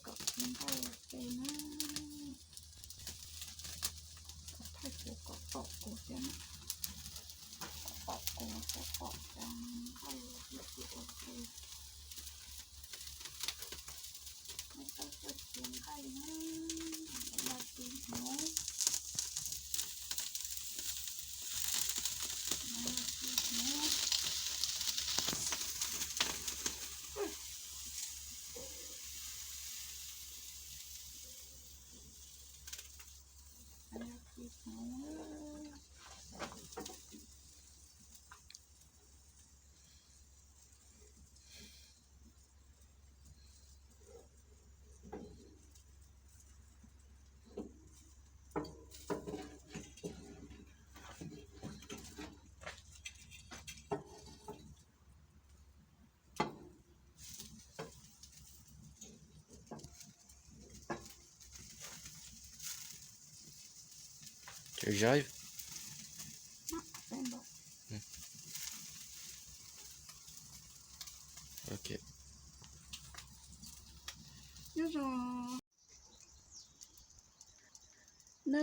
Kom txiv nqaij ua ke na, thaij kuv kom pom kuv thiab na, kom pom kuv thiab pom cov nqaij thiab kuv ua ke. Neb tau tuaj txiv nqaij na, yog txiv hmub, yog txiv hmub. Cov zaib. Ok. Nyob zoo na,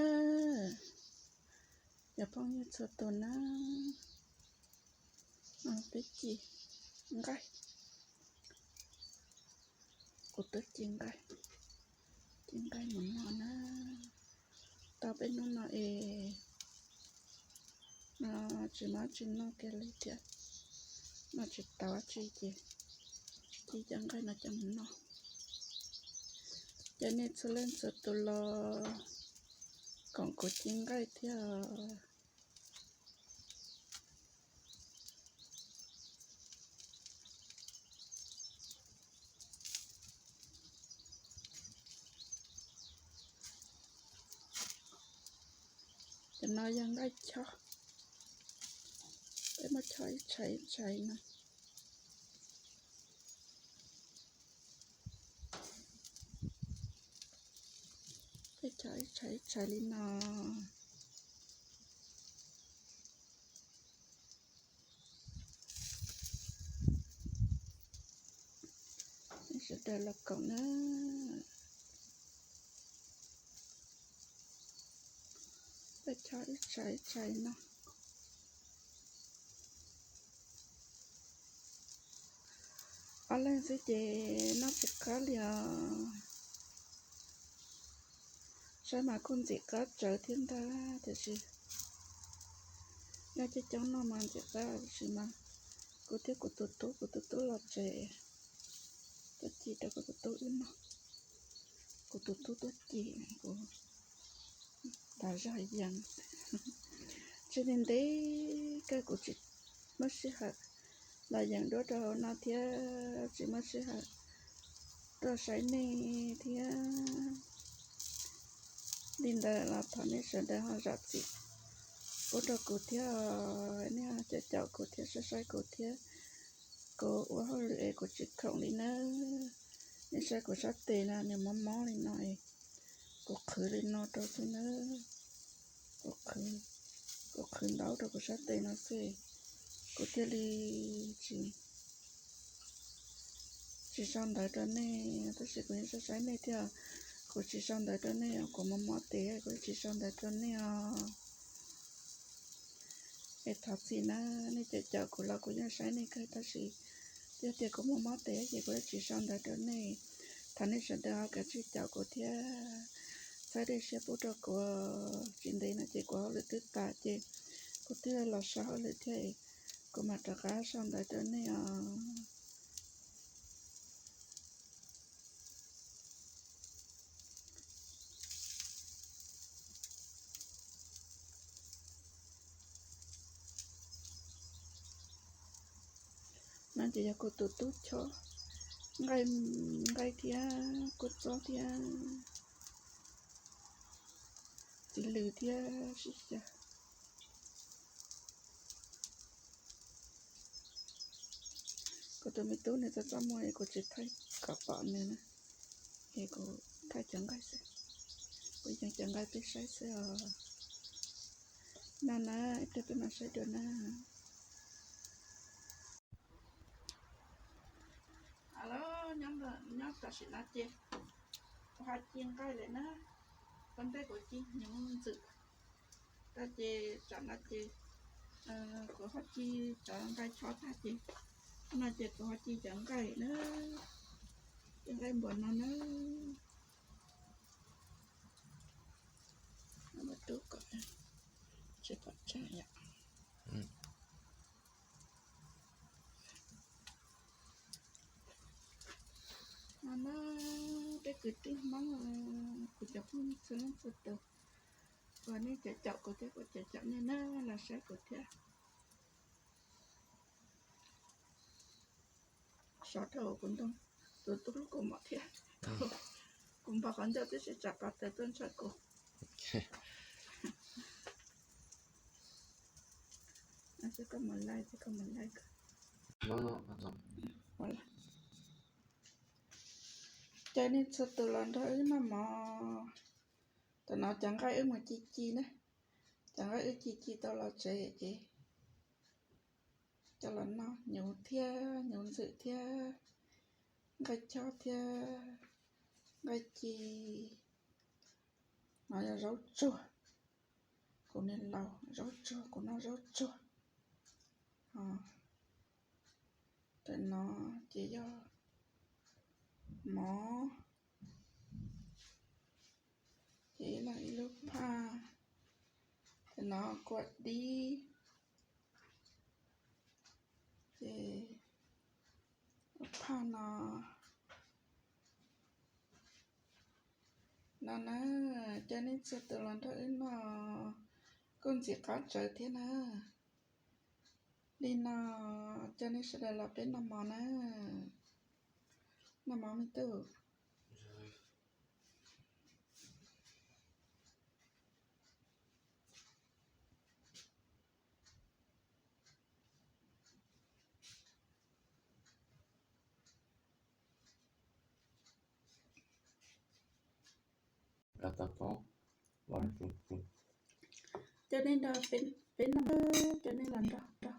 cov phooj ywg txhua tus na, peb ci nqaij, kuv twb ci nqaij, ci nqaij mus noj na. Tau peb hnub no es no tsis muaj tsis noj kiag li thiab, noj tsis tau dab tsi ces ci cov nqaij no coj mus noj. Cov nej txhua leej txhua tus los koom kuv ci nqaij thiab. Cov no yog nqaij chob, peb muab chob ib tshais ib tshais no. Peb chob ib tshais ib tshais li no. Sawv daws los koom na. Peb chob ib tshais ib tshais no. Ob leeg xwb ces noj tsis qab li os. Saib mas kuj ntxim qab tsawv thiab ntag tiam sis nyob coob coob noj mas ntxim qab tiam sis mas kuv thiab kuv tus tub, kuv tus tub los tsev, tuaj ci rau kuv tus tub wb noj. Kuv tus tub tuaj ci, kuv tas zog yees. Tsis ntev ntev kawg kuv tsis muaj sij hawm los yees duab rau hauv no thiab tsis muaj sij hawm tuaj saib nej thiab. Li ntawd los thov nej sawv daws ho zam txim pub rau kuv thiab, nej ho caum caum kuv thiab saib saib kuv thiab. Kuv ua hauj lwm es kuv tsis khoom li nawb. Nej saib kuv sab tes no nws mob mob li no es kuv qhwv li no rau xwb nawb. Kuv qhwv, kuv qhwv ntaub rau kuv sab tes no xwb, kuv thiaj li tsis, tsis sau ntawv rau nej, tab sis kuv yeej saib saib nej thiab. Kuv tsis sau ntawv rau nej, kuv mob mob tes kuv tsis sau ntawv rau nej os. Es thov txim na, nej caum caum kuv los kuv yeej saib nej kawg tab sis yog tias kuv mob mob tes ces kuv tsis sau ntawv rau nej. Thov nej sawv daws ho kav tsij caum kuv thiab, txhawb dej siab pub rau kuv. Tsis ntev no ces kuv hauj lwm twb tas ces kuv twb los so hauj lwm thiab, kuv mam rov qab sau ntawv rau nej os. No ces yog kuv tus tub chob nqaij, nqaij thiab kua txob thiab txiv lws thiab sib xyaw. Kuv tus me tub nws txaj txaj muag es kuv tsis thaij kom pom nws na, es kuv thaij cov nqaij xwb, kuv yees cov nqaij peb saib xwb os. No na, ib pliag peb mam saib dua na. Nyob tam sim no ces Kuv ho ci nqaij lawm na. Ua ntej kuv ci hnyuv ntxwm tag ces tsam no ces kuv ho ci cov nqaij chob tag ces no ces kuv ho ci cov nqaij na, ci nqaij npaum no na. Rub kom tsis pom tseeb yom. No na, peb kwv tij Hmoob, kuv cov phooj ywg txhua leej txhua tus, uas nej caum caum kuv thiab kuv caum caum nej na, los saib kuv thiab. Sov dhau kuv ntoo, tus tub hlub kuv mos thiab. Kuv npog qhov ncauj tib si tsam qhov tes tuaj ntshaw kuv. Koj mus laij, koj mus laij. Caw nej txhua tus los nrog wb noj mov. Tam no cov nqaij wb mus ci ci na, cov nqaij wb ci ci tau los tsev ces coj los noj, hnyuv thiab hnyuv ntxwm thiab nqaij chob thiab nqaij ci. No yog zaub tsuag, kuv niag laus zaub tsuag, kuv noj zaub tsuag. Tam no ces yog mov, ces ib leeg ib lub phaj. Tam no kua dib, ces lub phaj no. No na, caw nej txhua tus los nrog wb noj, kuj ntxim qab tsawv thiab na. Li no, caw nej sawv daws los peb noj mov na. Noj mov me tub. Caw nej nrog peb noj, caw nej los nrog nrog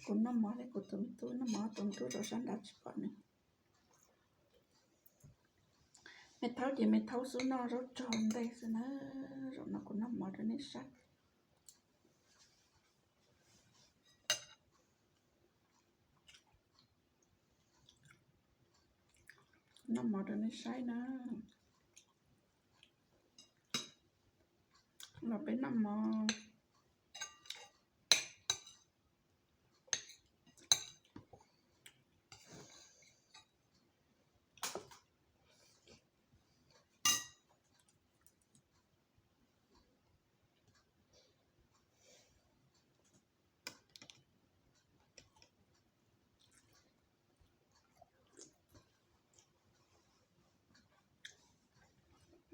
kuv noj mov thiab, kuv tus me tub noj mov, tus me tub rau sab nrad tsis pom nws. Me thaub ces me thaub xub noj zaub tsuag ntej xwb na. Zaum no kuv noj mov rau nej saib. Noj mov rau nej saib na. Los peb noj mov.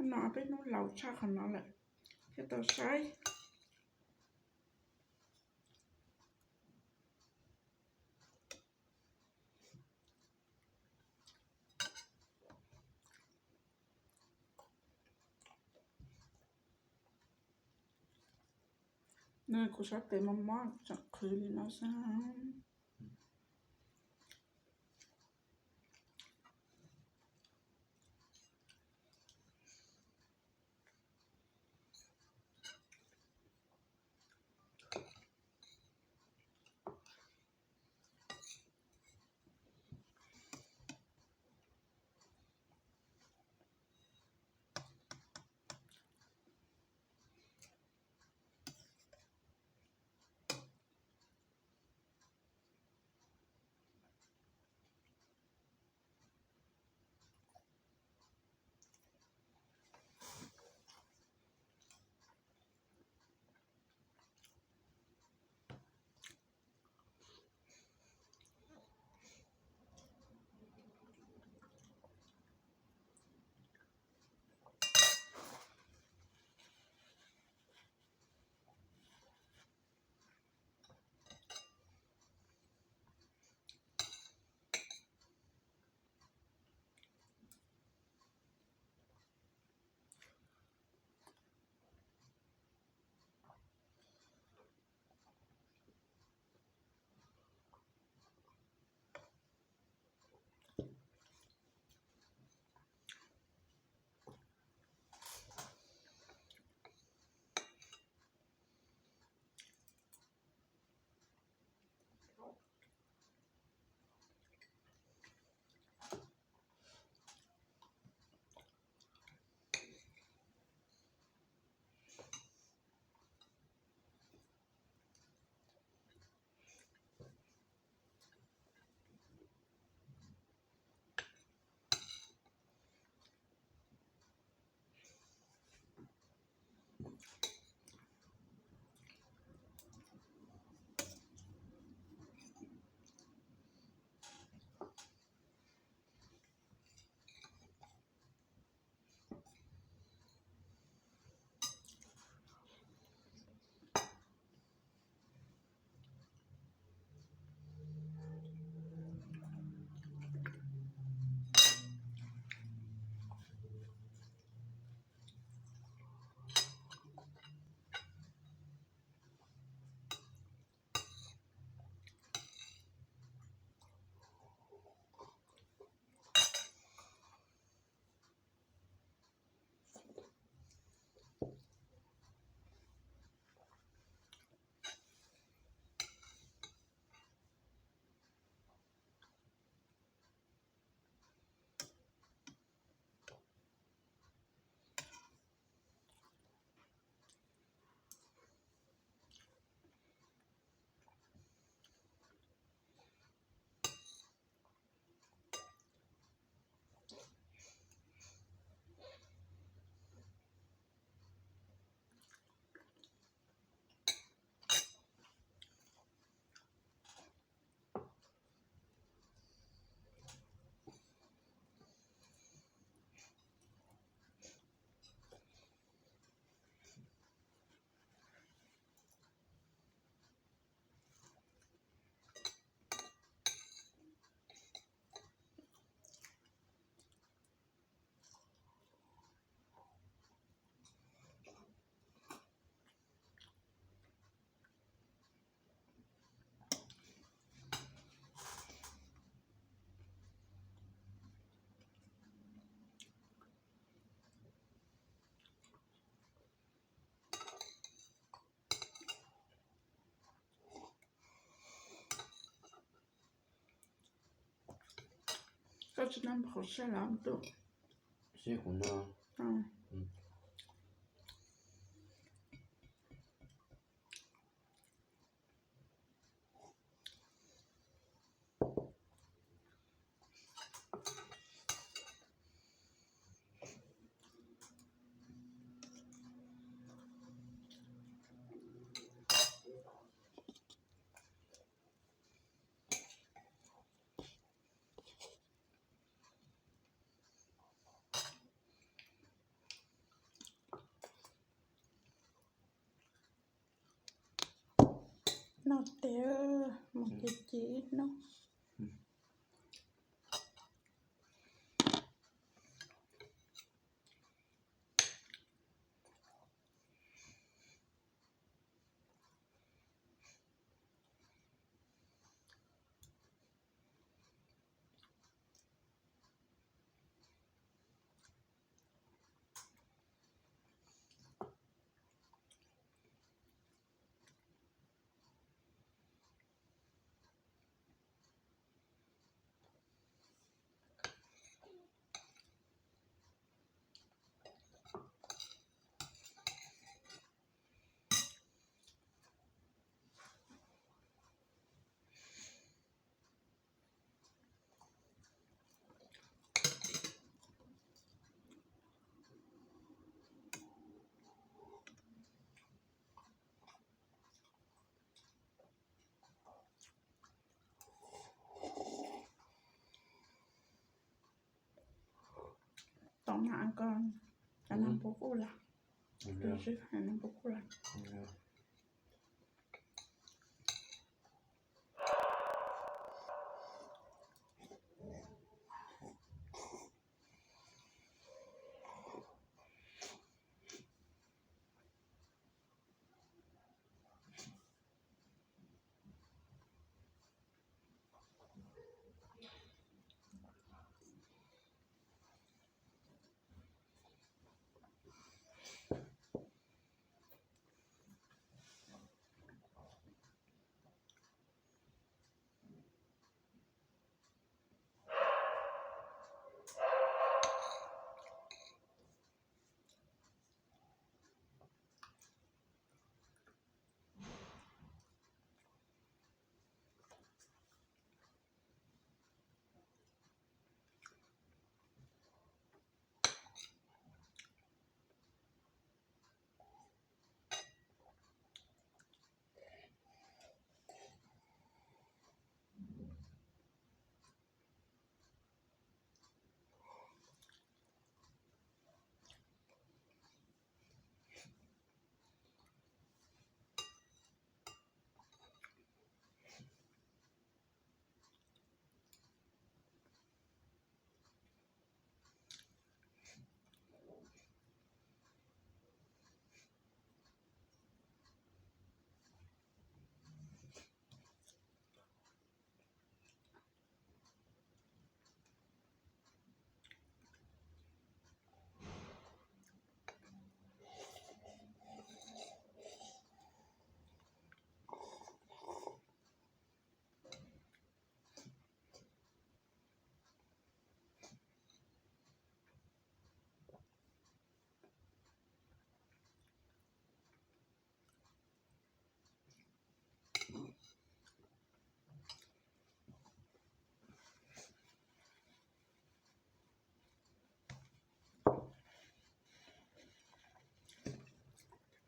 No peb hnub laus tshaj qhov no lawm thiaj tau saib. No kuv sab tes mob mob tseem qhwv li no xwb. Koj tsis noj qhov sab los tus, seb kuv noj. Noj tiag, mus cia ci ib hnub. Tau mas koj, cov no puas kuj lawm? Tus sib hais no puas kuj lawm?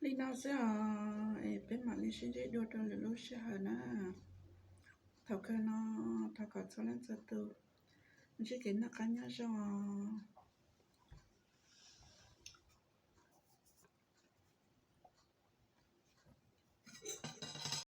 Li no xwb os, es peb mam li sib ntsib dua rau lwm lub sij hawm na. Thaum kawg no thov kom txhua leej txhua tus ntsib kev noj qab nyob zoo os.